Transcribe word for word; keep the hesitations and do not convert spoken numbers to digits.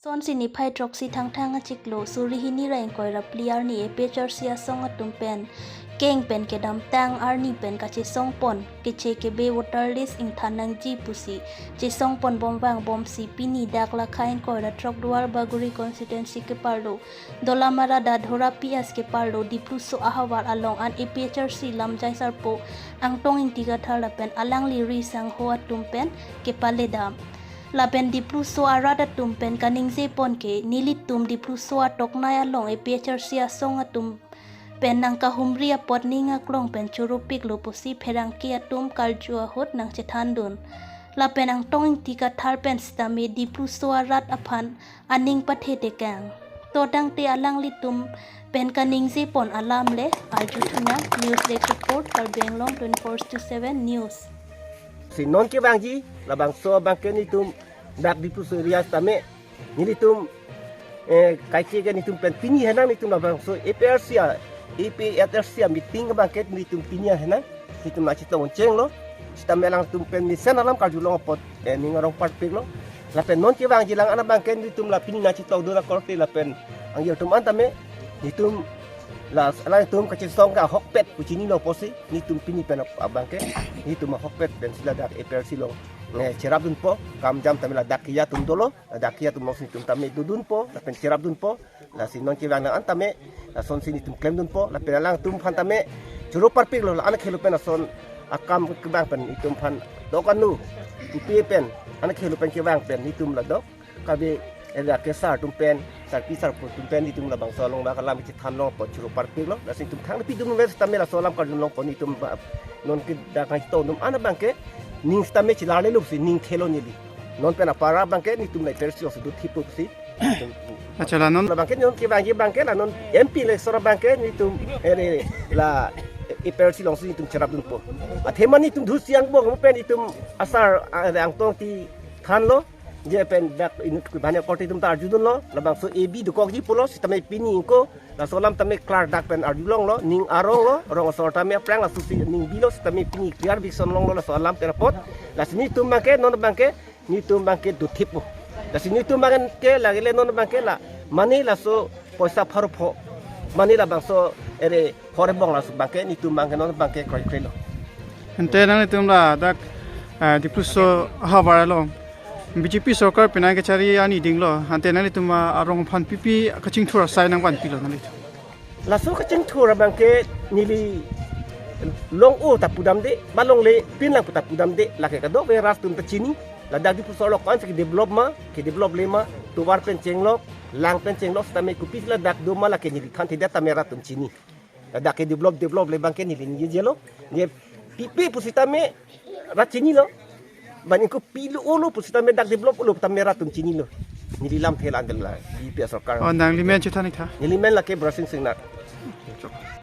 Sonsi niphai throksi Thangthang achiklo suri hini ra ingkoi ra phli arni A P H R C asong atum pen keng pen kedamtang arni pen kachesongpon keche kebe voter list ingthan nangji pusi chesongpon bomvang bomsi pini dak lakha ingkoi ra throk Duar Bagori constituency keparlo Dolamara Dadhora P S keparlo Dipluso ahavar along an A P H R C lamjai sarpo Angtong Ingti Kathar lapen alangli ri sangho atum pen kepaledam. Lapen Dipluso arat atum pen kaningjepon ke nelitum Dipluso atoknai along A P H R C asong atum pen nangkahumri apot ning aklong pen chorupiklo pusi pherangke atum karju ahut nangchethandun. Lapen Angtong Ingti Kathar pen sitame Dipluso arat aphan aning pathetekang. To tangte alanglitum pen kaningjepon alam le arjuthunang. News Desk Report, Karbi Anglong twenty-four into seven News. Si non kevangji labangso abangke nelitum dak Dipluso area tame nelitum, eh, kaike ke nelitum pen pini henang nelitum labangso A P H R C a, A P H R C a meeting abangke nelitum pini henang nelitum nangchetong chenglo. Sitame alangtum pen mesen alam karjulong apot, eh, ning arong parpiklo. Lapen non kevangji lang an abangke nelitum la pini nangchetongdun akorte lapen angjir atum an tame nelitum la alangtum kachesong ke ahokpet pu chinilo pusi nelitum pini pen ab-, abangke nelitum ahokpet pensi ladak A P H R C along, eh, cherapdunpo. Kamjam tame ladak kiya atum dolo, ladak kiya atum alongsi nelitum tame dodunpo lapen cherapdunpo. Lasi non kevang an tame lasonsi nelitum klemdunpo lapen alangtum aphan tame choro parpiklo, la an khelo pen lason akam kevang pen nelitum aphan dokanu kupi pen an khelo pen kevang pen nelitum la dok kabe area kesar atum pen, sarpi sarpo atum pen nelitum labangso along bak alam chethanlong apot choro parpiklo. Lasi nelitum thang pidun ves tame laso alam karjulongpo nelitum ba, non ke dak nangchetongdun an abangke ning sitame chelarlelosi ning thelo neli. Non pen apara abangke nelitum la A P H R C alongsi dothipo pusi. Achala non. Labangke non kevangji abangke la non M P election abangke nelitum ere la A P H R C alongsi nelitum cherapdunpo. Athema nelitum dhusi angbong pen nelitum asar, ah, Angtong Ingti thanlo. Je pen dak inut kubhane korte atum ta arjudunlo. Labangso A B dokokji pulo sitame pini ingko laso alam tame klardak pen arjulonglo, ning aronglo, rong asor tame aphrang lasosi ning bilo sitame pini clear vision longlo laso alam pen apot. Lasi nelitum abangke non abangke nelitum abangke dothipo. Lasi nelitum abangke lagile non abangke la mane laso poisa pharo pho, mane labangso ere pharo bong laso abangke nelitum abangke non abangke kroikreilo. Ante nanglitum ladak, eh, Dipluso ahavar along B J P sorkar penang kechari arni dinglo. Ante nanglitum, ah, arong aphan pipi kachingthur asai nangvanpilo nanglitum? Laso kachingthur abangke neli long-o ta pudamde, ba longle pinlang pu ta pudamde, lake kadokave rat atum ta chini. Ladak Dipluso along ko-ansi kedevelop ma, kedevelop le ma, tovar pen chenglok, lang pen chenglok sitame kopisi ladak doma lake neli thanthedet tame rat atum chini. Ladak kedevelop, develop le abangke neli ningjelo. Ne pipi pusitame rat chinilo. Ba ingko pilo olo pusitame dak develop olo tame rat atum chinilo. Neli lamthe la-an dela B J P sorkar. Oh, nangli men chethan ik tha? Neli men lake Brasing Singnar.